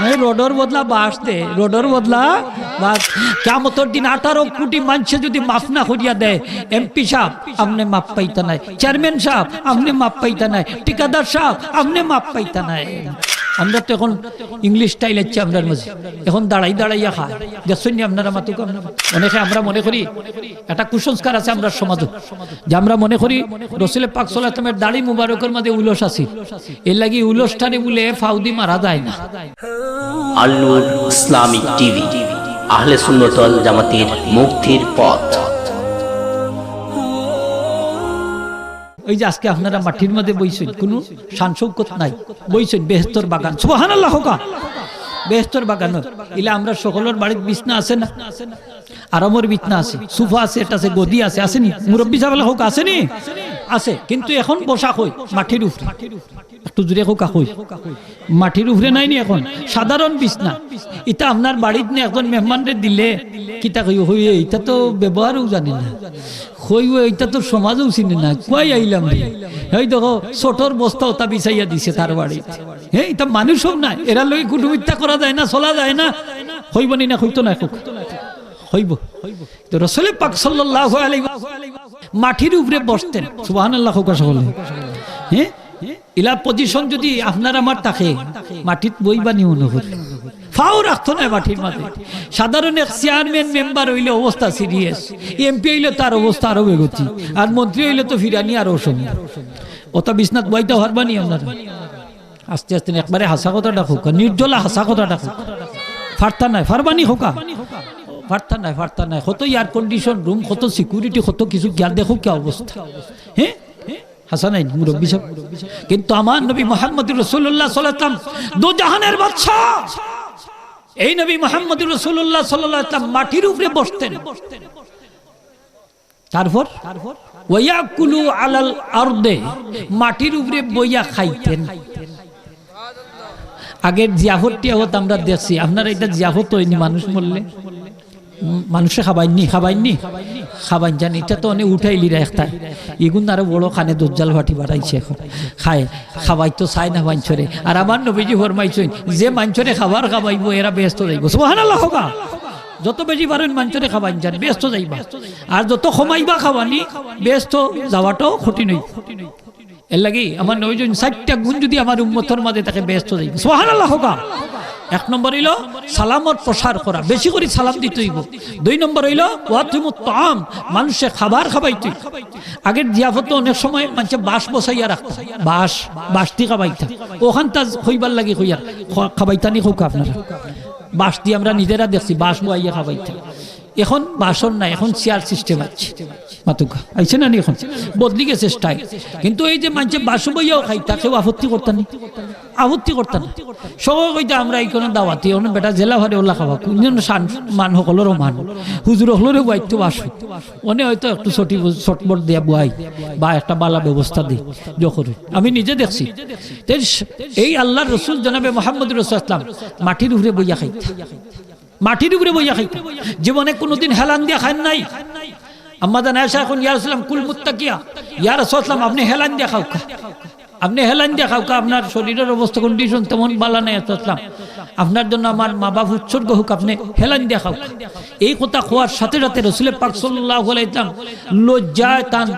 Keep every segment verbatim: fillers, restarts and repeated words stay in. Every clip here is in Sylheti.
এই রোডর বদলা বাঁশ দে, রোডর বদলা বাঁশ। কিয়ামতর দিন আঠারো কোটি মানষে যুদি মাফ না করিয়া দেয়, এমপি সাব, আপনে মাফ পাইতা নায়, চেয়ারম্যান সাব, আপনে মাফ পাইতা নায়, ঠিকাদার সাব, আপনে মাফ পাইতা নায়। আমরা তো এখন ইংলিশ স্টাইল আছে আমরার মাঝে, এখন দাঁড়াই দাঁড়াইয়া খায়। দেখছইন নি আপনারা মাতুক? আমরা অনেকে আমরা মনে করি একটা কুসংস্কার আছে আমরার সমাজো, যে আমরা মনে করি রসুলে পাক সাল্লাল্লাহু আলাইহি ওয়াসাল্লামের দাড়ি মুবারকর মাঝে উলস আছিল, এর লাগি উলসটারে বুলে ফাউদি মারা যায় না। আল নূর ইসলামিক টিভি, আহলে সুন্নত ওয়াল জামাতের মুক্তির পথ। ওই যে আজকে আপনারা মাটির মাঝে বইছইন, কোনো শান শৌকত নাই, বইছইন বেহেস্তর বাগান, সুবহানাল্লাহ কউক্কা, বেহেস্তর বাগান। ইলা আমরা সকলর বাড়িত বিছনা আছে না? আরামর বিছনা আছে, সোফা আছে, এটা আছে, গদি আছে, আছে নি? মুরব্বি সাব অকলে কউক্কা, আছে নি? আছে, কিন্তু এখন বসা কই? মাটির উপরে। একটু জুরে কউক্কা, কই? মাটির উপরে নাই নি এখন? সাধারণ বিছনা। ইটা আপনার বাড়িত নি একজন মেহমানরে দিলে, কিতা কইবো? কইবো, "ইটা তো ব্যবহারও জানি না।" কইবো, "ইটা তো সমাজও চিনি না, কই আইলাম রে?" এই দেখো, ছোটর বস্তা ওটা বিছাইয়া দিছে তার বাড়িত। হে, ইটা মানুষও না, এরার লগে কুটুমিতা করা যায় না, চলা যায় না। কইবো নি না, কইতো না, কউক্কা। কইবো। তো রসুলে পাক সাল্লাল্লাহু আলাইহি ওয়াসাল্লাম মাটির উপরে বসতেন। সুবহানাল্লাহ কউক্কা সকলে। হে? ইলা পজিশন যুদি আপনার আমার থাকে, মাটিত বইবা নি মনো করি। ফাও রাখতো নায় মাটির মাঝে। সাধারণ এক চেয়ারম্যান মেম্বার অইলে অবস্থা সিরিয়াস, এমপি অইলে তার অবস্থা আরো বেগতি, আর মন্ত্রী অইলে তো ফিরানি আরো অসম্ভব। ওটা বিছনাত বইতা পারবা নি আপনারা? আস্তে আস্তে একবারে হাছা কথাটা কউক্কা, নির্জলা হাছা কথাটা কউক্কা। পারতা নায়, পারবা নি কউক্কা? পারতা নায়, পারতা নায়। কত এয়ার কন্ডিশন রুম, কত সিকিউরিটি, কত কিছু, গিয়া দেখো কি অবস্থা। হে? হাছা নায় নি মুরব্বি সাব? কিন্তু আমার নবী মুহাম্মদুর রাসূলুল্লাহ সাল্লাল্লাহু আলাইহি ওয়াসাল্লাম, দু জাহানের বাদশা, এই নবী মুহাম্মদুর রাসূলুল্লাহ সাল্লাল্লাহু আলাইহি ওয়াসাল্লাম মাটির উপরে বসতেন। তারপর ওয়াকুলু আলাল আরদে, মাটির উপরে বইয়া খাইতেন। আগের জিয়াফত টিয়াফত আমরা দেখছি, আপনারা ইটা জিয়াফত অয়নি মানুষ মরলে? উম, মানষে খাবাইননি, খাবাইননি, খাবাইন জানি, ইটা তো অনেক উঠাইলিরা একটা। ইগুন আরো বড় কানে দজ্জাল ফাটি বাড়াইছে এখন। খায়, খাবাইতো চায় না মানষরে। আর আমার নবীজি ফরমাইছইন, যে মানষরে খাবার খাবাইবো, এরা বেহেস্তো যাইবো। সুবহানাল্লাহ কউক্কা। যত বেশি পারইন মানষরে খাবাইন যান, বেহেস্তো যাইবা। আর যত কমাইবা খাবানি, বেহেস্তো যাওয়াটাও কঠিন অইবো। এর লাগি আমার নবীজি চাইরটা গুণ যুদি আমার উম্মতর মাঝে থাকে, বেহেস্তো যাইবো। সুবহানাল্লাহ কউক্কা। এক নম্বর অইলো সালামর প্রসার করা, বেশি করি সালাম দিতে অইবো। দুই নম্বর অইলো ওয়াতিমুত তাআম, মানষে খাবার খাবাইতে অইবো। আগের জিয়াফতো অনেক সময় মানষে বাঁশ বসাইয়া রাখতা, বাঁশ, বাঁশদি খাবাইতা। অখানতা কইবার লাগি কইয়ার, খ-, খাবাইতা নি কউক্কা আপনারা? বাঁশদি আমরা নিজেরা দেখছি, বাঁশ বওয়াইয়া খাবাইতা। এখন বাঁশর নাই, এখন চেয়ার সিস্টেম আছে। মাতুক্কা, আইছে না নি এখন? বদলি গেছে স্টাইল। কিন্তু এই যে মানষে বাঁশ বওয়াইয়াও খাইতা, কেউ আপত্তি করতা নি? আপত্তি করতা না। সবাই কইতা, "আমরা ইখানো দাওয়াতি, অনো বেটা যেলা পারে অলা খাওয়া, কুন জন শান মান হকলরও মান, হুজুর হকলরে বওয়াইতো বাঁশ।" অনে হয়তো একটু ছটি-, ছটবট দিয়া বওয়াই বা একটা বালা ব্যবস্থা দেই, জো করে। আমি নিজে দেখছি। তে স-, এই আল্লাহর রসুল জনাবে মুহাম্মদুর রাসূলুল্লাহ সাল্লাল্লাহু আলাইহি ওয়াসাল্লাম মাটির উপরে বইয়া খাইতা। মাটির উপরে বইয়া খাইতা। জীবনে কোনোদিন হেলান দিয়া খাইন নাই। আম্মা জান আয়েশা কইন, "ইয়া রাসূলুল্লাহ, কুল মুত্তাকিয়া।" "ইয়া রাসূলুল্লাহ, আপনে হেলান দিয়া খাউক্কা। আপনে হেলান দিয়া খাউক্কা, আপনার শরীরের অবস্থা, কন্ডিশন তেমন বালা নাই, রাসূলুল্লাহ। আপনার জন্য আমার মা বাপ উৎসর্গ হউক, আপনে হেলান দিয়া খাউক্কা।" এই কথা কওয়ার সাথে সাথে রসুলে পাক সাল্লাল্লাহু আলাইহি ওয়াসাল্লাম লজ্জায় তান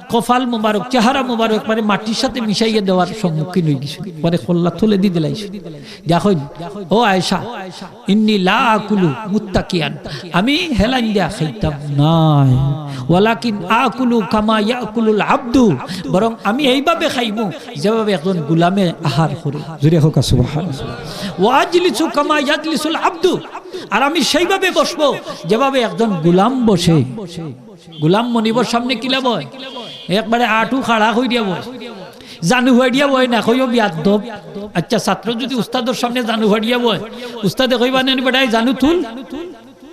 কপাল মোবারক, চেহারা মোবারক একবারে মাটির সাথে মিশাইয়া দেওয়ার সম্মুখীন অইগেছে। পরে কল্লা তুলে দি দিলাইছে। দেখইন, "ও আয়েশা, ইন্নী লা আকুলু মুত্তাকিয়ান, আমি হেলান দিয়া খাইতাম নায়, ওয়ালাকিন আকুলু কামা ইয়াকুলুল আবদু, বরং আমি এইভাবে খাইমু যেভাবে একজন গুলামে আহার করে।" জুরে কউক্কা সুবহানাল্লাহ। "ওয়া আজলিসু কামা ইয়াজলিসুল আবদু, আর আমি সেইভাবে বসবো যেভাবে একজন গুলাম বসে।" গুলাম মনিবর সামনে কিলা বয়? একবারে আটু খাড়া করিয়া বয়, জানু ফাড়িয়া বয় না, কইও বেয়াদব। আচ্ছা, ছাত্র যুদি উস্তাদর সামনে জানু ফাড়িয়া বয়, উস্তাদে কইবা নি, "বেটা, এই জানু তুল,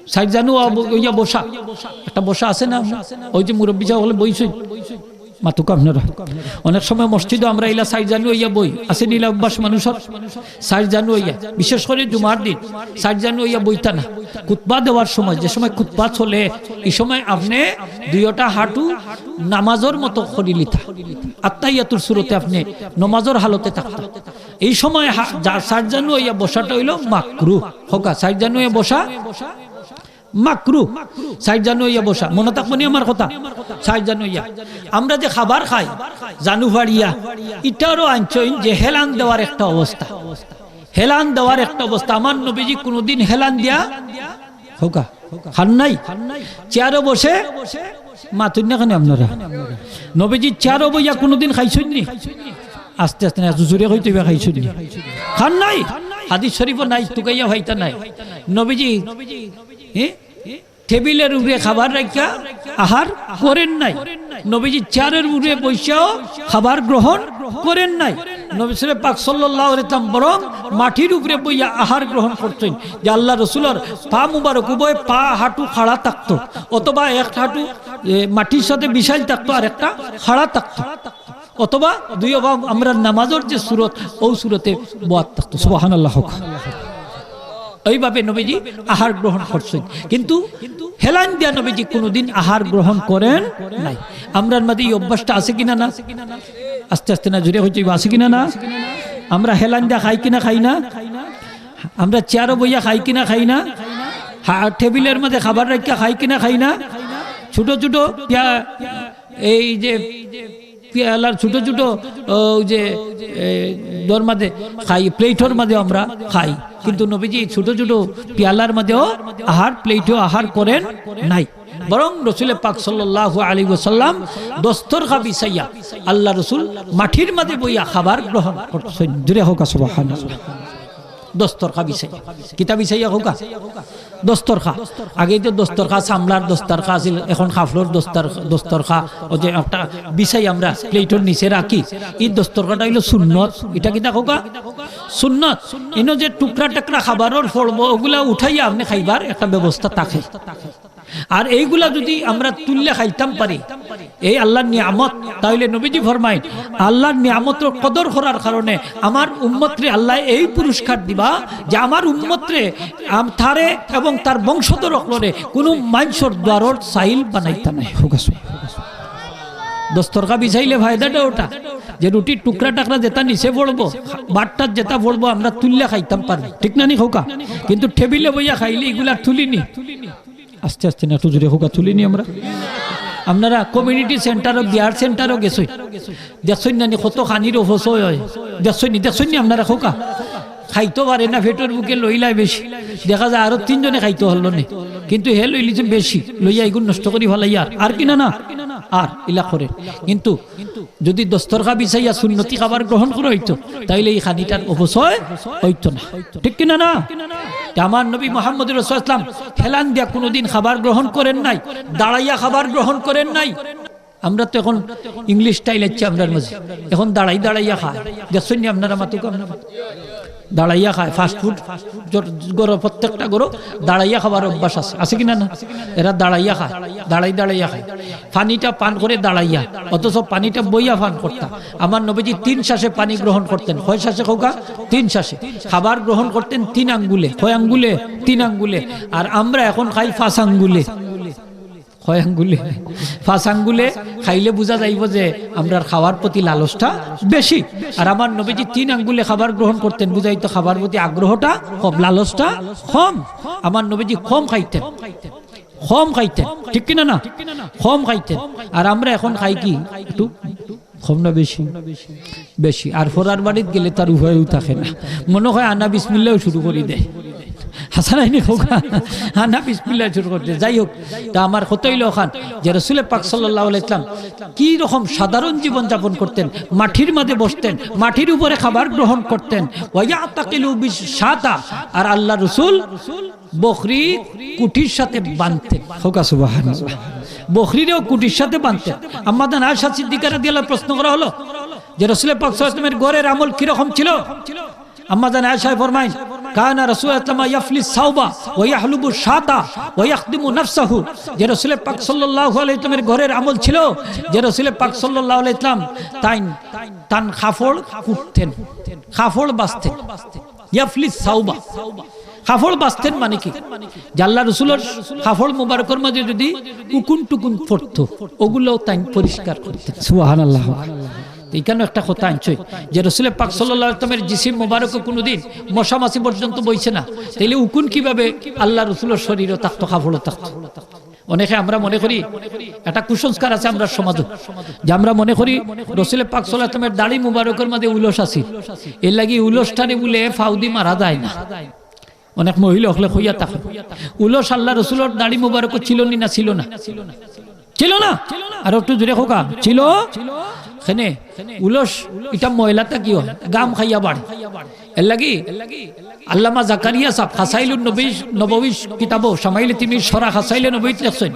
সাইড জানু অইয়া বসা।" একটা বসা আছে না, ওই যে মুরব্বি সাব অকলে বইছইন, মাতুক আপনারা। অনেক সময় মসজিদো আমরা ইলা সাইড জানু অইয়া বই, আছে নি ইলা অভ্যাস মানুষর? সাইড জানু অইয়া, বিশেষ করি জুমার দিন সাইড জানু অইয়া বইতা না। খুতবা দেওয়ার সময়, যে সময় খুতবা চলে, ই সময় আপনে দুইওটা হাঁটু নামাজর মতো করিলিতা, আত্তাহিয়াতুর সুরতে আপনে নমাজর হালতে থাকতা। এই সময় হা-, যা-, সাইড জানু অইয়া বসাটা অইলো মাকরু। কউক্কা, সাইড জানু অইয়া বসা মাকরু। সাইড জানু অইয়া বসা, মনো থাকবো নি আমার কথা? সাইড জানু অইয়া আমরা যে খাবার খাই, জানু ফাড়িয়া, ইটারও আনছইন যে হেলান দেওয়ার একটা অবস্থা, হেলান দেওয়ার একটা অবস্থা। আমার নবীজি কুনুদিন হেলান দিয়া, কউক্কা, খান নাই। চেয়ারো বসে, মাতুন না কেনে আপনারা? নবীজি চেয়ারো বইয়া কুনুদিন খাইছইন নি? আস্তে আস্তে না, জুরে কইতে অইবা, খাইছইন নি? খান নাই। হাদিস শরীফো নাই, তুকাইয়া পাইতা নায়। নবীজি, হ্যাঁ, টেবিলর উপরে খাবার রাখিয়া আহার করেন নাই। নবীজি চেয়ারর উপরে বইসাও খাবার গ্রহণ করেন নাই। নবী রসুলে পাক সাল্লাল্লাহু আলাইহি ওয়াসাল্লাম বরং মাটির উপরে বইয়া আহার গ্রহণ করছইন, যে আল্লাহ রসুলর পা মুবারক, উভয় পা হাঁটু খাড়া থাকতো, অথবা এক হাঁটু, এ, মাটির সাথে মিশাইল থাকতো, আর একটা খাড়া থাকতো, অথবা দুইও পা আমরা নামাজর যে সুরত, অউ সুরতে বওয়াত থাকতো। সুবহানাল্লাহ কউক্কা। এইভাবে নবীজি আহার গ্রহণ করছইন, কিন্তু হেলান দিয়া নবীজি কুনুদিন আহার গ্রহণ করেন নাই। আমরার মাঝে এই অভ্যাসটা আছে কিনা না? আস্তে আস্তে না, জুরে কইতে অইবা, আছে কিনা না? আমরা হেলান দিয়া খাই কিনা খাই না? আমরা চেয়ারো বইয়া খাই কিনা খাই না? হা-, টেবিলর মাঝে খাবার রাখিয়া খাই কিনা খাই না? ছোট ছোট পিয়া-, এই যে পিয়ালার ছোট ছোট, ও, যে, এ, দরমাদে খাই, প্লেটর মাঝে আমরা খাই, কিন্তু নবীজি ছোট ছোট পিয়ালার মাঝেও আহার, প্লেটও আহার করেন নাই। বরং রসুলে পাক সাল্লাল্লাহু আলাইহি ওয়াসাল্লাম দস্তরখা বিছাইয়া, আল্লাহ রসুল মাটির মাঝে বইয়া খাবার গ্রহণ করছইন। জুরে কউক্কা সুবহানাল্লাহ। দস্তরখা বিছাইয়া, কিতা বিছাইয়া কউক্কা? দস্তরখা। আগে তো দস্তরখা, চামড়ার দস্তরখা আছিল, এখন কাপড়র দস্তর-, দস্তরখা। অউ যে একটা বিছাই আমরা প্লেটর নিচে রাখি, ই দস্তরখাটা অইলো সুন্নত। ইটা কিতা কউক্কা? সুন্নত। ইনো যে টুকরা টাকরা খাবারর পড়বো, অগুলা উঠাইয়া আপনে খাইবার একটা ব্যবস্থা থাকে। আর এইগুলা যুদি আমরা তুলিয়া খাইতাম পারি, এই আল্লাহর নিয়ামত, তাইলে নবীজি ফরমাইন, আল্লাহর নিয়ামতর কদর করার কারণে আমার উম্মতরে আল্লায় এই পুরস্কার দিবা যে আমার উম্মতরে, আম-, তারে এবং তার বংশধর অকলরে কুনু মানষর দুয়ারর চাইল বানাইতা নায়। কউক্কা সুবহানাল্লাহ। দস্তরখা বিছাইলে ফায়দাটা ওটা, যে রুটির টুকরা টাকরা যেটা নিচে পড়বো, ভাতটাত যেটা পড়বো, আমরা তুলিয়া খাইতাম পারি, ঠিক না নি কউক্কা? কিন্তু টেবিলে বইয়া খাইলে ইগুলা তুলি নি। আস্তে আস্তে না, একটু জুরে কউক্কা, তুলি নি আমরা। আপনারা কমিউনিটি সেন্টারো, বিয়ার সেন্টারো গেছইন, দেখছইন না নি কত খানির অপচয় অয়? দেখছইন নি, দেখছইন নি আপনারা কউক্কা? খাইতো পারে না, পেটর ভুকে লইলায় বেশি। দেখা যায় আরো তিনজনে খাইতো পারলো নে, কিন্তু হে লইলিছে বেশি, লইয়া ইগুন নষ্ট করি ফালাইয়ার। আর কিনা না? আর ইলা করে। কিন্তু যুদি দস্তরখা বিছাইয়া সুন্নতি খাবার গ্রহণ করা অইতো, তাইলে ই খানিটার অপচয় অইতো না, ঠিক কিনা না? তে আমার নবী মুহাম্মদুর রাসূলুল্লাহ সাল্লাল্লাহু আলাইহি ওয়াসাল্লাম হেলান দিয়া কুনুদিন খাবার গ্রহণ করেন নাই, দাঁড়াইয়া খাবার গ্রহণ করেন নাই। আমরা তো এখন ইংলিশ স্টাইল আছে আমরার মাঝে, এখন দাঁড়াই দাঁড়াইয়া খায়। দেখছইন নি আপনারা মাতুক আপনারা? দাঁড়াইয়া খায়, ফাস্ট ফুড ঘরো, প্রত্যেকটা ঘরো দাঁড়াইয়া খাবার অভ্যাস আছে, আছে কিনা না? এরা দাঁড়াইয়া খায়, দাঁড়াই দাঁড়াইয়া খায়, পানিটা পান করে দাঁড়াইয়া, অথচ পানিটা বইয়া পান করতা। আমার নবীজি তিন শ্বাসে পানি গ্রহণ করতেন। কয় শ্বাসে কউক্কা? তিন শ্বাসে। খাবার গ্রহণ করতেন তিন আঙ্গুলে। কয় আঙ্গুলে? তিন আঙ্গুলে। আর আমরা এখন খাই পাঁচ আঙ্গুলে। কয় আঙ্গুলে? পাঁচ আঙ্গুলে খাইলে বুঝা যাইবো যে আমরার খাওয়ার প্রতি লালসটা বেশি। আর আমার নবীজি তিন আঙ্গুলে খাবার গ্রহণ করতেন, বুঝাইতো খাবার প্রতি আগ্রহটা কম, লালসটা কম। আমার নবীজি কম খাইতেন, কম খাইতেন, ঠিক কিনা না? কম খাইতেন। আর আমরা এখন খাই কি? একটু কম না বেশি? বেশি। আর ফরার বাড়িত গেলে তার উপায়ও থাকে না, মনো কয় আনা বিসমিল্লাও শুরু করি দেয়। হাছা নায় নি কউক্কা? আনা বিসমিল্লা শুরু করতে। যাই হোক, তা আমার কথা অইলো অখান যে রসুলে পাক সাল্লাল্লাহু আলাইহি ওয়াসাল্লাম কি রকম সাধারণ জীবন যাপন করতেন, মাটির মাঝে বসতেন, মাটির উপরে খাবার গ্রহণ করতেন। ওয়া ইয়াতাকিলু বিশ শাতা, আর আল্লাহ রসুল বকরি কুটির সাথে বানতেন। কউক্কা সুবহানাল্লাহ। বকরিরেও কুটির সাথে বানতেন। আম্মাজান আয়েশা সিদ্দিকা রাদিয়াল্লাহু প্রশ্ন করা হলো যে রসুলে পাক সাল্লাল্লাহু আলাইহি ওয়াসাল্লামের ঘরের আমল কিরকম ছিল? আম্মাজান আয়েশায় ফরমাইন, কানা রাসূলুল্লাহ ইয়াফলি সাওবা ওয়া ইয়াহলুবু শাতা ওয়া ইয়াখদিমু নাফসাহু। যে রসুল পাক সাল্লাল্লাহু আলাইহি ওয়াসাল্লামের ঘরের আমল ছিল, যে রসুল পাক সাল্লাল্লাহু আলাইহি ওয়াসাল্লাম তাইন তান কাপড় কুটতেন, কাপড় বাছতেন। ইয়াফলি সাওবা, কাপড় বাছতেন মানে কি? যে আল্লাহ রসুলর কাপড় মুবারকর মাঝে যদি উকুন টুকুন পড়তো, ওগুলাও তাইন পরিষ্কার করতেন। সুবহানাল্লাহ। তো ইখানো একটা কথা আনছইন যে রসুল পাক সাল্লাল্লাহু আলাইহি ওয়াসাল্লামের জিসিম মুবারকো কোনোদিন মশা মাছি পর্যন্ত বইছে না, তাইলে উকুন কিভাবে আল্লাহ রসুলর শরীরো থাকতো, কাপড়ো থাকতো? অনেকে আমরা মনে করি, একটা কুসংস্কার আছে আমরার সমাজো, যে আমরা মনে করি রসুল পাক সাল্লাল্লাহু আলাইহি ওয়াসাল্লামের দাড়ি মুবারকর মাঝে উলস আছিল, এর লাগি উলসটারে বুলে ফাউদি মারা যায় না। অনেক মহিলা অকলে কইয়া থাকে, উলস আল্লাহ রসুলর দাড়ি মুবারকো ছিল নি না ছিল না? ছিল না। আর একটু জোরে কউক্কা, ছিল। কেনে? উলস ইটা ময়লা থাকি অয়, ঘাম খাইয়া বাড়ে। এর লাগি আল্লামা জাকারিয়া সাহেব খাসাইলুন নবী, নববী কিতাবো, শামাইল তিরমিজি শরা খাসাইলে নববীত লেখছইন,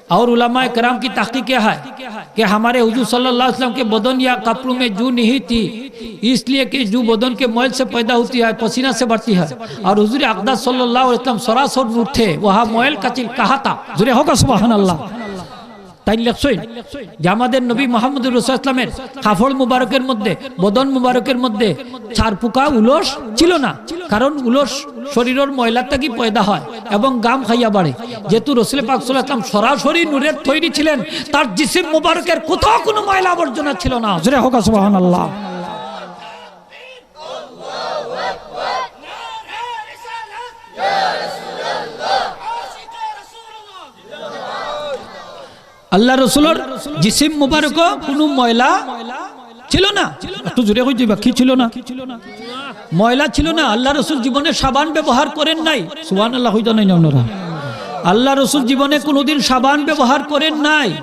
"और उलमाए कराम की तहकीक यह है कि हमारे हुजूर सल्लल्लाहु अलैहि वसल्लम के बदन या कपड़ों में जू नहीं थी, इसलिए कि जू बदन के मैल से पैदा होती है, पसीना से बढ़ती है। और हुजूर अकदस सल्लल्लाहु अलैहि वसल्लम सरासर नूर थे, वह मैल का चिल कहाँ था?" জোরে কউক্কা সুবহানাল্লাহ। তাইন লেখছইন যে আমাদের নবী মুহাম্মদুর রাসূলুল্লাহ সাল্লাল্লাহু আলাইহি ওয়াসাল্লামের কাপড় মুবারকের মধ্যে, বদন মুবারকের মধ্যে চার পোকা উলস ছিল না, কারণ উলস শরীরর ময়লা থাকি পয়দা হয় এবং ঘাম খাইয়া বাড়ে। যেহেতু রসুল পাক সাল্লাল্লাহু আলাইহি ওয়াসাল্লাম সরাসরি নূরের তৈরি ছিলেন, তার জিসিম মুবারকের কোথাও কোনো ময়লা আবর্জনা ছিল না। জোরে কউক্কা সুবহানাল্লাহ। আল্লাহ রসুলর জিসিম মুবারকো কোনো ময়লা ছিল না। একটু জোরে কই দিবা, কি ছিল না? ময়লা ছিল না। আল্লাহ রসুল জীবনে সাবান ব্যবহার করেন নাই। সুবহানাল্লাহ কইতা নাই না আপনারা? আল্লাহ রসুল জীবনে কোনোদিন সাবান ব্যবহার করেন নাই।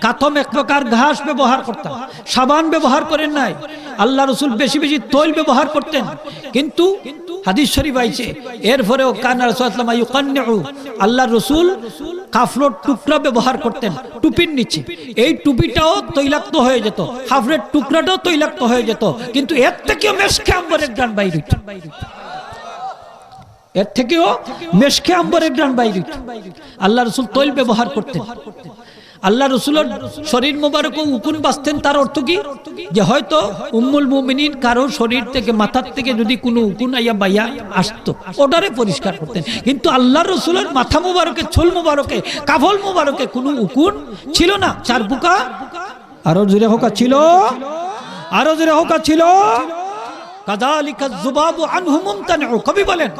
কাথম এক প্রকার ঘাস ব্যবহার করতা, সাবান ব্যবহার করেন নাই। আল্লাহ রসুল বেশি বেশি তৈল ব্যবহার করতেন, কিন্তু হাদিস শরীফ আইছে, এরপরেও কানা রাসূলুল্লাহ ইউকান্নিউ, আল্লাহ রসুল কাফরর টুকরা ব্যবহার করতেন টুপির নিচে। এই টুপিটাও তৈলাক্ত হয়ে যেত, কাফরের টুকরাটাও তৈলাক্ত হয়ে যেত, কিন্তু এর থাকিও মেশকে আম্বরের ঘ্রাণ বাইর হইত। এর থাকিও মেশকে আম্বরের ঘ্রাণ বাইর হইত। আল্লাহ রসুল তৈল ব্যবহার করতেন। আল্লাহ রসুলর শরীর মোবারকো উকুন বাছতেন, তার অর্থ কি? যে হয়তো উম্মুল মুমিনিন কারো শরীর থেকে, মাথার থেকে যদি কোনো উকুন আইয়া বাইয়া আসতো, ওটারে পরিষ্কার করতেন। কিন্তু আল্লাহ রসুলর মাথা মোবারকে, চুল মোবারকে, কাফল মোবারকে কোনো উকুন ছিল না। চার পোকা, আরো জোরে কউক্কা, ছিল। আরো জোরে কউক্কা, ছিল। কাযালিকা যুবাবু আনহু মুমতানিউ। কবি বলেন,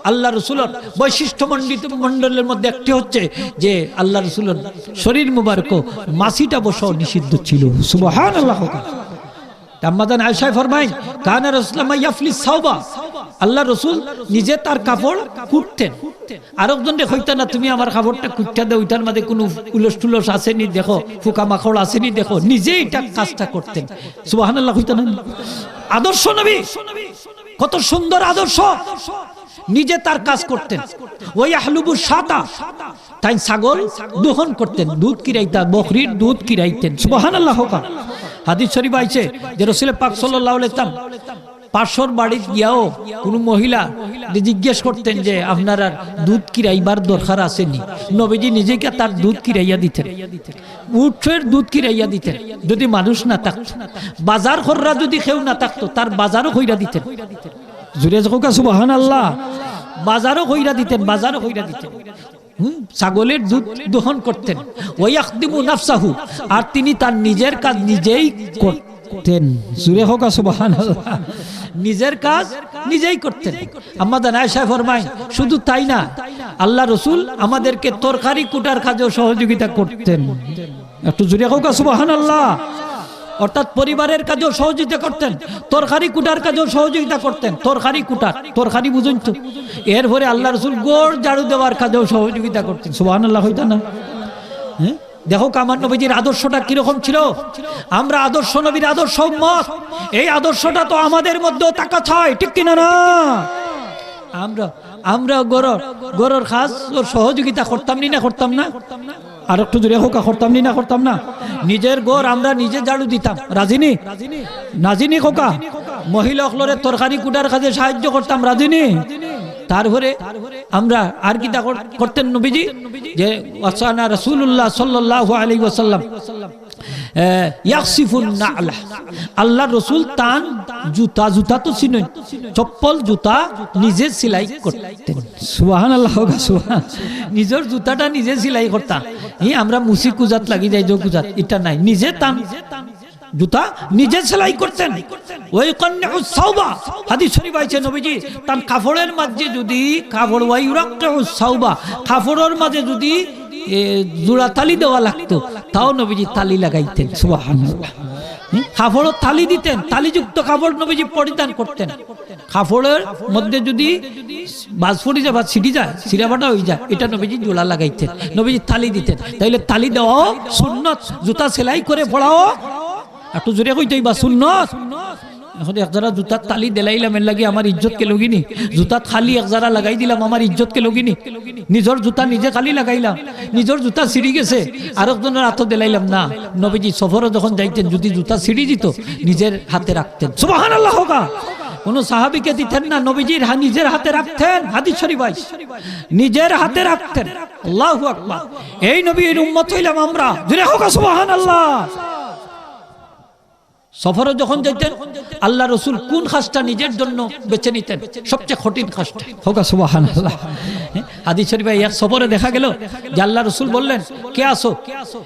আল্লাহ রসুলর বৈশিষ্ট্য মণ্ডিত মণ্ডলের মধ্যে একটি হচ্ছে যে আল্লাহ রসুলর শরীর মুবারকো মাছিটা বসাও নিষিদ্ধ ছিল। সুবহানাল্লাহ কউক্কা। আম্মাজান আয়েশায় ফরমাইন, কানা রাসূলুল্লাহ ইয়াফলি সাওবা, আল্লাহ রসুল নিজে তার কাপড় কুটতেন। আরকজনরে কইতা না, "তুমি আমার কাপড়টা কুটিয়া দেও, ইটার মাঝে কোনো উলস টুলস আছে নি দেখো, পোকামাকড় আছে নি দেখো।" নিজে ইটা কাজটা করতেন। সুবহানাল্লাহ কইতা না? আদর্শ নবী, কত সুন্দর আদর্শ। নিজে তার কাজ করতেন। ওয়া ইয়াহলুবু শাতা, তাইন ছাগল দোহন করতেন, দুধ কিরাইতা, বকরির দুধ কিরাইতেন। সুবহানাল্লাহ কউক্কা। হাদিস শরীফ আইছে যে রসুল পাক সাল্লাল্লাহু আলাইহি ওয়াসাল্লাম পাশর বাড়িত গিয়াও কোনো মহিলা যে জিজ্ঞেস করতেন যে, "আপনারার দুধ কিরাইবার দরকার আছে নি?" নবীজি নিজে গিয়া তার দুধ কিরাইয়া দিতেন, উটর দুধ কিরাইয়া দিতেন। যদি মানুষ না থাকতো, বাজার কররা যদি কেউ না থাকতো, তার বাজারও কইরা দিতেন। জোরে কউক্কা সুবহানাল্লাহ। বাজারও কইরা দিতেন, বাজারও কইরা দিতেন। হুম, ছাগলের দুধ দোহন করতেন। ওয়া ইয়াখদিমু নাফসাহু, আর তিনি তার নিজের কাজ নিজেই করতেন। জোরে কউক্কা সুবহানাল্লাহ। নিজের কাজ নিজেই করতেন। আম্মাজান আয়েশায় ফরমাইন, শুধু তাই না, আল্লাহ রসুল আমাদেরকে তরকারি কুটার কাজেও সহযোগিতা করতেন। একটু জোরে কউক্কা সুবহানাল্লাহ। অর্থাৎ পরিবারের কাজেও সহযোগিতা করতেন, তরকারি কুটার কাজেও সহযোগিতা করতেন। তরকারি কুটার, তরকারি বুঝইন তো? এরপরে আল্লাহ রসুল ঘর ঝাড়ু দেওয়ার কাজেও সহযোগিতা করতেন। সুবহানাল্লাহ কইতা না? হ্যাঁ, দেখো আমার নবীজির আদর্শটা কিরকম ছিল। আমরা আদর্শ নবীর আদর্শ উম্মত, এই আদর্শটা তো আমাদের মধ্যেও থাকা চাই, ঠিক কিনা না? আমরা, আমরা ঘরর, ঘরর কাজ ওর সহযোগিতা করতাম নি না, করতাম না? আরো একটু জোরে কউক্কা, করতাম নি না, করতাম না? নিজের ঘর আমরা নিজে ঝাড়ু দিতাম, রাজি নি? রাজি নি কউক্কা? মহিলা অকলরে তরকারি কুটার কাজে সাহায্য করতাম, রাজি নি? তারপরে আমরা আর কিতা কর-, করতেন নবীজি? যে ওয়াসানা রাসূলুল্লাহ সাল্লাল্লাহু আলাইহি ওয়াসাল্লাম, এ, ইয়াকসিফুন না'লা। আল্লাহর রসুল তান জুতা, জুতা তো চিনইন, চপ্পল জুতা নিজে সেলাই করতেন। সুবহানাল্লাহ, সুবহান। নিজর জুতাটা নিজে সেলাই করতা। ই আমরা মুসি কুজাত লাগি যাই, যে কুজাত, ইটা নাই, নিজে তান জুতা নিজে সেলাই করতেন। ওয়া ইউকান্নিউস সাওবা, হাদিস শরীফ আইছে, নবীজি তান কাপড়র মাঝে যদি কাপড়, ওয়া ইউরাক্কিউস সাওবা, কাপড়র মাঝে যদি, এ, জোড়া তালি দেওয়া লাগতো, তাও নবীজি তালি লাগাইতেন। সুবহানাল্লাহ। হুম? কাপড়ত তালি দিতেন, তালিযুক্ত কাপড় নবীজি পরিধান করতেন। কাপড়র মধ্যে যদি বাজ পড়ি যায় বা ছিড়ি যায়, ছিঁড়া-ফাটা অই যায়, ইটা নবীজি জোড়া লাগাইতেন, নবীজি তালি দিতেন। তাইলে তালি দেওয়াও সুন্নত, জুতা সেলাই করে পরাও, একটু জোরে কইতে অইবা, সুন্নত। এখন এক জোড়া জুতাত তালি দিলাইলাম, এর লাগি আমার ইজ্জত গেলোগি নি? জুতাত খালি এক জোড়া লাগাই দিলাম, আমার ইজ্জত গেলোগি নি? নিজর জুতা নিজে খালি লাগাইলাম, নিজর জুতা ছিঁড়ি গেছে, আরকজনর আতো দিলাইলাম না। নবীজি সফরো যখন যাইতেন, যদি জুতা ছিঁড়ি দিত, নিজের হাতে রাখতেন। সুবহানাল্লাহ কউক্কা। কোনো সাহাবীকে দিতেন না, নবীজির হা-, নিজের হাতে রাখতেন। হাদিস শরীফ আইছে, নিজের হাতে রাখতেন। আল্লাহু আকবার। এই নবীর উম্মত অইলাম আমরা। জোরে কউক্কা সুবহানাল্লাহ। সফরো যখন যাইতেন, আল্লাহর রসুল কোন কাজটা নিজের জন্য বেছে নিতেন? সবচেয়ে কঠিন কাজটা। কউক্কা সুবহানাল্লাহ। হাদিস শরীফে এক সফরে দেখা গেল যে আল্লাহর রসুল বললেন, "কে আছো?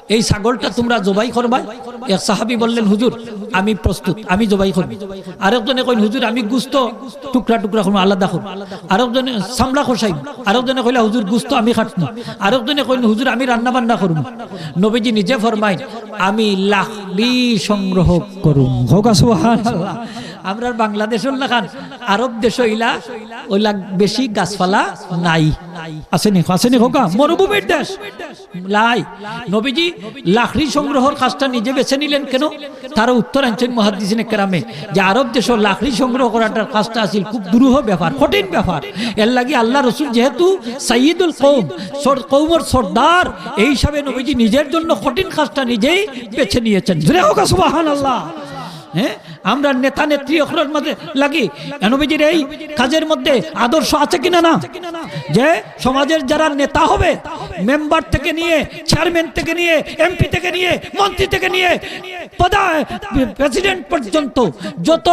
এই ছাগলটা তোমরা জবাই করবায়।" এক সাহাবী বললেন, "হুজুর, আমি প্রস্তুত, আমি জবাই করব।" আরকজনে কইন, "হুজুর, আমি গুস্ত টুকরা টুকরা করমু, আলাদা করমু।" আরকজনে চামড়া খসাইমু। আরকজনে কইলা, "হুজুর, গুস্ত আমি কাটমু।" আরকজনে কইন, "হুজুর, আমি রান্না বান্না করমু।" নবীজি নিজে ফরমাইন, "আমি লাকড়ি সংগ্রহ করমু।" কউক্কা সুবহানাল্লাহ। আমরার বাংলাদেশর লাখান আরব দেশো ইলা, ওইলা বেশি গাছপালা নাই। আছে নি? আছে নি কউক্কা? মরুভূমির দেশ। নাই। নবীজি লাকড়ি সংগ্রহর কাজটা নিজে বেছে নিলেন কেন? তারা উত্তর আনছেন মুহাদ্দিসিনে কেরামে যে আরব দেশো লাকড়ি সংগ্রহ করাটার কাজটা আছিল খুব দুরূহ ব্যাপার, কঠিন ব্যাপার। এর লাগি আল্লাহর রসুল যেহেতু সাইয়্যিদুল কওম, সর-, কওমর সর্দার, এই হিসাবে নবীজি নিজের জন্য কঠিন কাজটা নিজেই বেছে নিয়েছেন। জোরে কউক্কা সুবহানাল্লাহ। হ্যাঁ, আমরা নেতা নেত্রী অকলর মাঝে লাগি নবীজির এই কাজের মধ্যে আদর্শ আছে কিনা না? যে সমাজের যারা নেতা হবে, মেম্বার থেকে নিয়ে, চেয়ারম্যান থেকে নিয়ে, এমপি থেকে নিয়ে, মন্ত্রী থেকে নিয়ে, প্রধা-, প্রেসিডেন্ট পর্যন্ত যত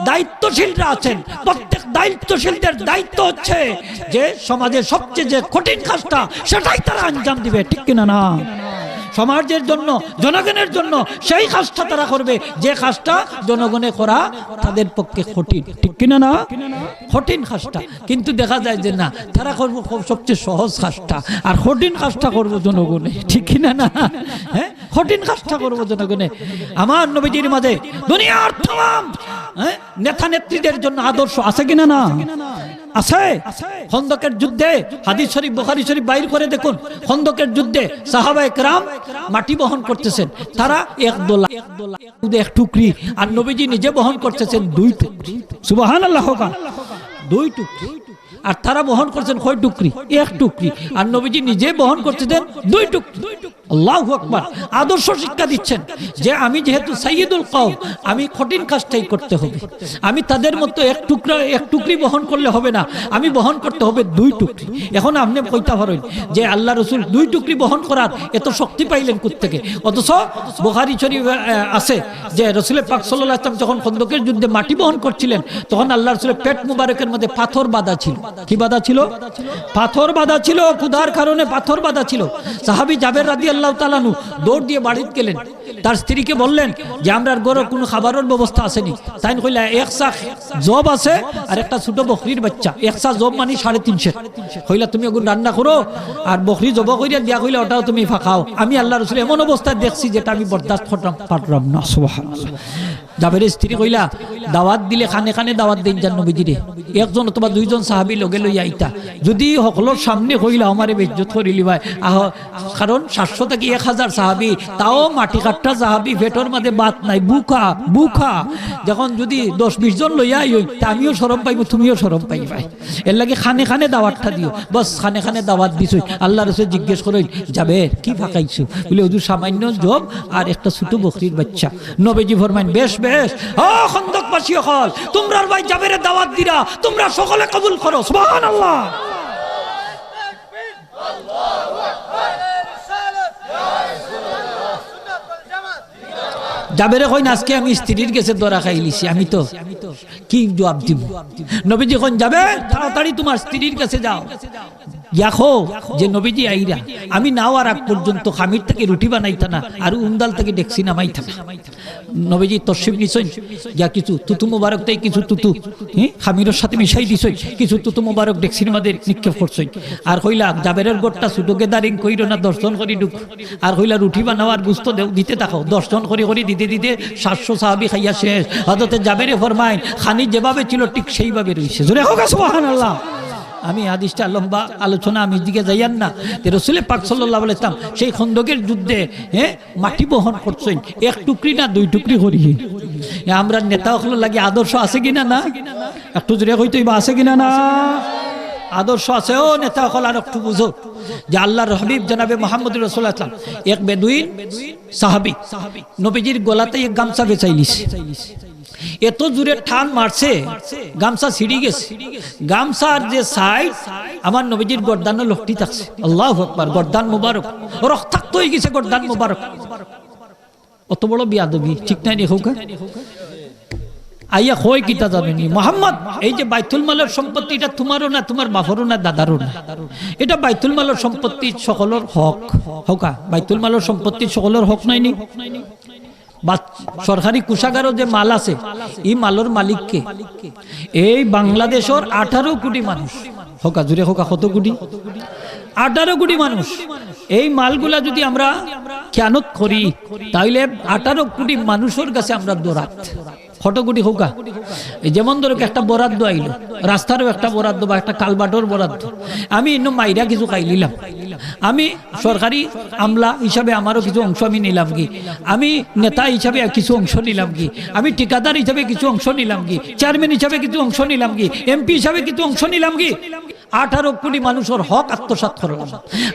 দায়িত্বশীলরা আছেন, প্রত্যেক দায়িত্বশীলদের দায়িত্ব হচ্ছে যে সমাজের সবচেয়ে যে কঠিন কাজটা, সেটাই তারা আঞ্জাম দিবে, ঠিক কিনা না? সমাজের জন্য, জনগণের জন্য সেই কাজটা তারা করবে, যে কাজটা জনগণে করা তাদের পক্ষে কঠিন, ঠিক কিনা না? কঠিন কাজটা। কিন্তু দেখা যায় যে না, তারা করবো খুব সবচেয়ে সহজ কাজটা, আর কঠিন কাজটা করবো জনগণে, ঠিক কিনা না? হ্যাঁ, কঠিন কাজটা করবো জনগণে। আমার নবীজির মাঝে দুনিয়ার তাম, হ্যাঁ, নেতা নেত্রীদের জন্য আদর্শ আছে কিনা না? আছে। খন্দকের যুদ্ধে, হাদিস শরীফ, বুখারী শরীফ বাইর করে দেখুন, খন্দকের যুদ্ধে সাহাবায়ে কেরাম মাটি বহন করতেছেন, তারা এক দলা, এক টুকরি, আর নবীজি নিজে বহন করতেছেন দুই টুকরি। সুবহানাল্লাহ কউক্কা। দুই টুকরি। আর তারা বহন করছেন কয় টুকরি? এক টুকরি। আর নবীজি নিজে বহন করতেছেন দুই টুকরি। আল্লাহু আকবার। আদর্শ শিক্ষা দিচ্ছেন যে আমি যেহেতু সাইয়্যিদুল কওম, আমি কঠিন কাজটাই করতে হবে। আমি তাদের মতো এক টুকরা, এক টুকরি বহন করলে হবে না, আমি বহন করতে হবে দুই টুকরি। এখন আপনে কইতা পারইন যে আল্লাহর রসুল দুই টুকরি বহন করার এত শক্তি পাইলেন কোত্থেকে? অথচ বুখারী শরীফে, আহ, আছে যে রসুল পাক সাল্লাল্লাহু আলাইহি ওয়াসাল্লাম যখন খন্দকের যুদ্ধে মাটি বহন করছিলেন, তখন আল্লাহর রসুলের পেট মুবারকের মধ্যে পাথর বাঁধা ছিল। কি বাঁধা ছিল? পাথর বাঁধা ছিল, ক্ষুধার কারণে পাথর বাঁধা ছিল। সাহাবী জাবের রাদিয়াল্লাহু তাআলা আনহু দৌড় দিয়ে বাড়িত গেলেন, তার স্ত্রীকে বললেন যে, "আমরার ঘরো কোনো খাবারর ব্যবস্থা আছে নি?" তাইন কইলা, "এক চা জব আছে আর একটা ছোট বকরির বাচ্চা।" এক চা জব মানি সাড়ে তিন সের। কইলা, "তুমি ওগুন রান্না করো, আর বকরি জব করিয়া দিয়া কইলা, ওটাও তুমি ফাঁকাও। আমি আল্লাহর রসুল এমন অবস্থা দেখছি যেটা আমি বরদাস্ত করতাম পারলাম না।" সুবহানাল্লাহ। জাবেরের স্ত্রী কইলা, "দাওয়াত দিলে কানে কানে দাওয়াত দেইন যান নবীজিরে। একজন অথবা দুইজন সাহাবী লগে লইয়া আইতা। যদি হকলর সামনে কইলা, আমারে বেইজ্জত করিলিবায়।" আহ, কারণ সাতশো থাকি এক হাজার সাহাবী, তাও মাটি কাট্টা সাহাবী, পেটর মাঝে ভাত নাই, ভুখা, ভুখা। যখন যদি দশ বিশ জন লইয়া আইন, তে আমিও শরম পাইমু, তুমিও শরম পাইবায়। এর লাগি কানে কানে দাওয়াতটা দিও। বস, কানে কানে দাওয়াত দিছইন। আল্লাহর রসুলে জিজ্ঞেস করইন, "জাবের, কি ফাঁকাইছো?" বলে, "হুজুর, সামান্য জব আর একটা ছোট বকরির বাচ্চা।" নবীজি ফরমাইন, "বেশ, শেষ। ও খন্দকবাসী অকল, তুমরার ভাই জাবেরে দাওয়াত দিরা, তুমরা সকলে কবুল করো। সুবহানাল্লাহ। জাবেরে কইন, "আজকে আমি স্ত্রীর গেছে ধরা খাইলিছি, আমি তো কি জবাব দিমু?" নবীজি কইন, "জাবের, তাড়াতাড়ি তুমার স্ত্রীর গেছে যাও, গিয়া কও যে নবীজি আইরা, আমি না আওয়ার আগ পর্যন্ত খামির থাকি রুটি বানাইতা না, আর উন্দাল থাকি ডেকসি নামাইতা না।" নবীজি তশরিফ নিছইন, গিয়া কিছু তুতু মুবারক তাই কিছু তুতু, হ্যাঁ, খামিরর সাথে মিশাই দিছইন, কিছু তুতু মুবারক ডেকসির মাঝে নিক্ষেপ করছইন। আর কইলা, "জাবেরের ঘরটা ছোট, gathering কইরো না, দশ জন করি ঢুক।" আর কইলা, "রুটি বানাও আর গুস্ত দেও, দিতে থাকো।" দশ জন করি করি দিতে দিতে সাতশো সাহাবী খাইয়া শেষ। হযরতে জাবেরে ফরমাইন, "খানি যেভাবে ছিল ঠিক সেইভাবে রইছে।" জোরে কউক্কা সুবহানাল্লাহ। আমি হাদিসটা লম্বা আলোচনা, আমি দিকে যাইয়ার না। তে রসুলে পাক সাল্লাল্লাহু আলাইহি ওয়াসাল্লাম সেই খন্দকের যুদ্ধে, হ্যাঁ, মাটি বহন করছইন, এক টুকরি না দুই টুকরি করি। এ, আমরার নেতা অকলর লাগি আদর্শ আছে কিনা না? একটু জোরে কইতে অইবা, আছে কিনা না? আদর্শ আছে। ও নেতা অকল, আর একটু বুঝো যে আল্লাহর হাবিব জনাবে মুহাম্মদুর রাসূলুল্লাহ সাল্লাল্লাহু আলাইহি ওয়াসাল্লাম, এক বেদুইন সাহাবী নবীজির গলাতে এক গামছা পেঁচাইলিছে। এত জোরে টান মারছে, গামছা ছিড়ি গেছে। গামছার যে side আমার নবীজির গর্দানো লকটি থাকছে। আল্লাহু আকবার, গর্দান মুবারক রক্তাক্ত অইগেছে, গর্দান মুবারক। অত বড় বিয়াদবি, ঠিক নায় নি কউক্কা? আইয়া কয় কিতা জানো নি, "মুহাম্মদ, এই যে বাইতুল মালর সম্পত্তি, ইটা তুমারও না, তুমার বাপরও না, দাদারও না। ইটা বাইতুল মালর সম্পত্তি, সকলর হক।" কউক্কা, বাইতুল মালর সম্পত্তি সকলর হক নায় নি? বা সরকারি কোষাগারও যে মাল আছে, ই মালর মালিক কে? এই বাংলাদেশর আঠারো কোটি মানুষ। কউক্কা, জোরে কউক্কা, কত কোটি? আঠারো কোটি মানুষ। এই মালগুলা যদি আমরা খেয়ানত করি, তাইলে আঠারো কোটি মানুষর গেছে আমরা দরাত। কত কোটি কউক্কা? এই যেমন ধরো, একটা বরাদ্দ আইলো, রাস্তারও একটা বরাদ্দ বা একটা কালভার্টর বরাদ্দ, আমি ইনো মাইরা কিছু খাইলিলাম, আমি সরকারি আমলা হিসাবে আমারও কিছু অংশ আমি নিলাম কি, আমি নেতা হিসাবে কিছু অংশ নিলাম কি, আমি ঠিকাদার হিসাবে কিছু অংশ নিলাম কি, চেয়ারম্যান হিসাবে কিছু অংশ নিলাম কি, এমপি হিসাবে কিছু অংশ নিলাম কি? আঠারো কোটি মানুষর হক আত্মসাৎ করলাম।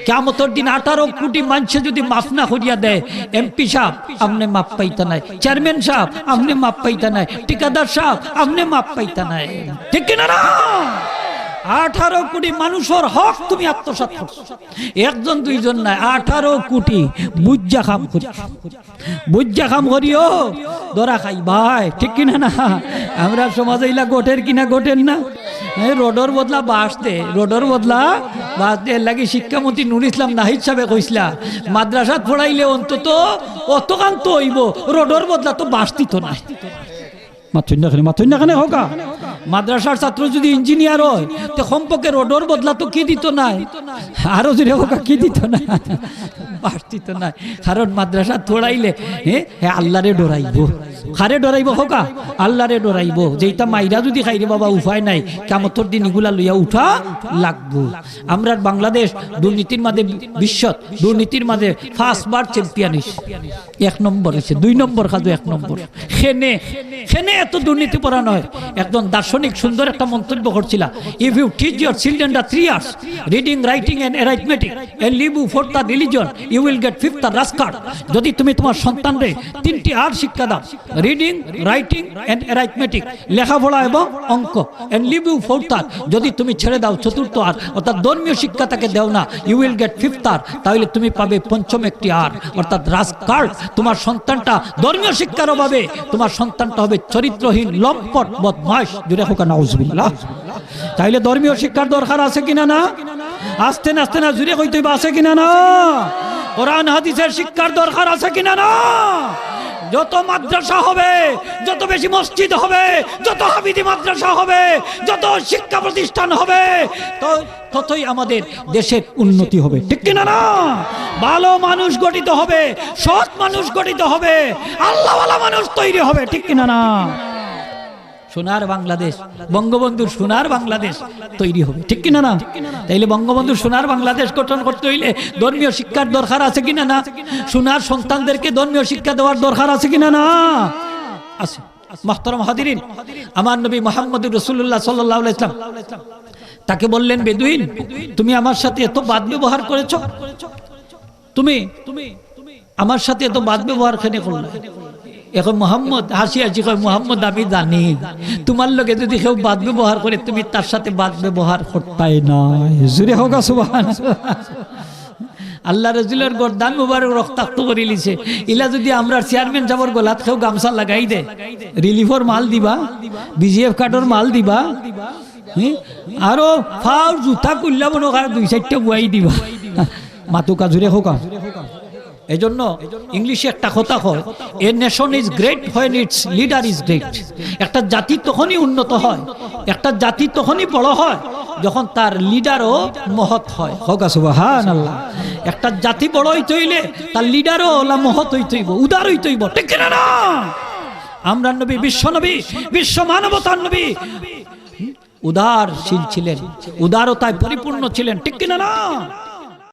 কিয়ামতর দিন আঠারো কোটি মানষে যদি মাফ না করিয়া দেয়, এমপি সাব, আপনে মাফ পাইতা নায়, চেয়ারম্যান সাব, আপনে মাফ পাইতা নায়, ঠিকাদার সাব, আপনে মাফ পাইতা নায়। ঠিক কিনা না? আঠারো কোটি মানুষর হক তুমি আত্মসাৎ করছো। একজন দুইজন নায়, আঠারো কোটি। বুঝা কাম করি, বুঝা কাম করিও, ধরা খাইবায়। ঠিক কিনা না? আমরার সমাজে ইলা ঘটের কিনা ঘটের না? এই রডর বদলা বাঁশ দে, রডর বদলা বাঁশ দে। এর লাগি শিক্ষামন্ত্রী নুর ইসলাম নাহিদ সাবে কইছলা, মাদ্রাসাত পড়াইলে অন্তত অতখান তো অইবো, রডর বদলা তো বাঁশ দিতো নায়। মাতইন না কেনে, মাতইন না কেনে কউক্কা। মাদ্রাসার ছাত্র যদি ইঞ্জিনিয়ার অয়, তে কমপক্ষে রডর বদলা তো কি দিতো নায়? আরো জোরে কউক্কা, কি দিতো নায়? বাঁশ দিতো নায়। কারণ মাদ্রাসাত পড়াইলে, হে, হে আল্লারে ডরাইবো। কারে ডরাইবো কউক্কা? আল্লারে ডরাইবো। যেইটা মাইরা যদি খাইরে বাবা, উপায় নাই, কিয়ামতর দিন ইগুলা লইয়া উঠা লাগবো। আমরার বাংলাদেশ দুর্নীতির মাঝে বিশ্বত, দুর্নীতির মাঝে পাঁচবার champion অইছে। এক নম্বর অইছে, দুই নম্বর কাজো এক নম্বর। কেনে, কেনে এত দুর্নীতি পরায়ণ অয়? একজন দার্শনিক সুন্দর একটা মন্তব্য করছিলা, "If you teach your children the three R's, reading, writing and arithmetic, and leave you for the religion, you will get fifth the rascal." যদি তুমি তোমার সন্তানরে তিনটি আর শিক্ষা দাও, reading, writing and arithmetic, লেখাপড়া এবং অঙ্ক, and leave you for the, যদি তুমি ছেড়ে দাও চতুর্থ আর, অর্থাৎ ধর্মীয় শিক্ষা তাকে দেও না, you will get fifth R, তাহলে তুমি পাবে পঞ্চম একটি আর, অর্থাৎ রাস্কাল। তোমার সন্তানটা ধর্মীয় শিক্ষার অভাবে, তোমার সন্তানটা হবে চরিত্রহীন, লম্পট, বদমাশ। জোরে কউক্কা নাউজুবিল্লাহ। তাইলে ধর্মীয় শিক্ষার দরকার আছে কিনা না? আস্তে না, আস্তে না, জোরে কইতে অইবো, আছে কিনা না? কোরআন হাদিসের শিক্ষার দরকার আছে কিনা না? যত মাদ্রাসা হবে, যত বেশি মসজিদ হবে, যত হাফিজি মাদ্রাসা হবে, যত শিক্ষা প্রতিষ্ঠান হবে, তো, ততই আমাদের দেশের উন্নতি হবে। ঠিক কিনা না? ভালো মানুষ গঠিত হবে, সৎ মানুষ গঠিত হবে, আল্লাহওয়ালা মানুষ তৈরি হবে। ঠিক কিনা না? সোনার বাংলাদেশ, বঙ্গবন্ধুর সোনার বাংলাদেশ তৈরি হবে। ঠিক কিনা না? তাইলে বঙ্গবন্ধুর সোনার বাংলাদেশ গঠন করতে অইলে ধর্মীয় শিক্ষার দরকার আছে কিনা না? সোনার সন্তানদেরকে ধর্মীয় শিক্ষা দেওয়ার দরকার আছে কিনা না? আছে। মুহতারাম হাজিরিন, আমার নবী মুহাম্মদুর রাসূলুল্লাহ সাল্লাল্লাহু আলাইহি ওয়াসাল্লাম তাকে বললেন, "বেদুইন, তুমি আমার সাথে এত বদ ব্যবহার করেছো, তুমি আমার সাথে এত বদ ব্যবহার কেনে করলে?" এখন মোহাম্মদ হাসি হাসি কয়, "মোহাম্মদ, আমি জানি, তুমার লগে যুদি কেউ বদ ব্যবহার করে, তুমি তার সাথে বদ ব্যবহার করতায় নায়।" জুরে কউক্কা সুবহান। আল্লার রসুলর গর্দান মুবারক রক্তাক্ত করিলিছে। ইলা যুদি আমরার চেয়ারম্যান সাবর গলাত কেউ গামছা লাগাই দে, রিলিফর মাল দিবা, বিজিএফ কার্ডর মাল দিবা, হুম? আরো ফাওর জুতা খুললা মনো কয় দুই চাইরটা বুয়াই দিবা। মাতউক্কা, জুরে কউক্কা। এজন্য ইংলিশে একটা কথা কয়, "A nation is great when its leader is great।" একটা জাতি তখনই উন্নত হয়, একটা জাতি তখনই বড় হয়, যখন তার লিডারও মহৎ হয়। কউক্কা সুবহানাল্লাহ। একটা জাতি বড় অইতে অইলে তার লিডারও অলা মহৎ অইতে অইবো, উদার অইতে অইবো, ঠিক কিনা না? আমরার নবী, বিশ্ব নবী, বিশ্ব মানবতার নবী উদারশীল ছিলেন, উদারতায় পরিপূর্ণ ছিলেন, ঠিক কিনা না?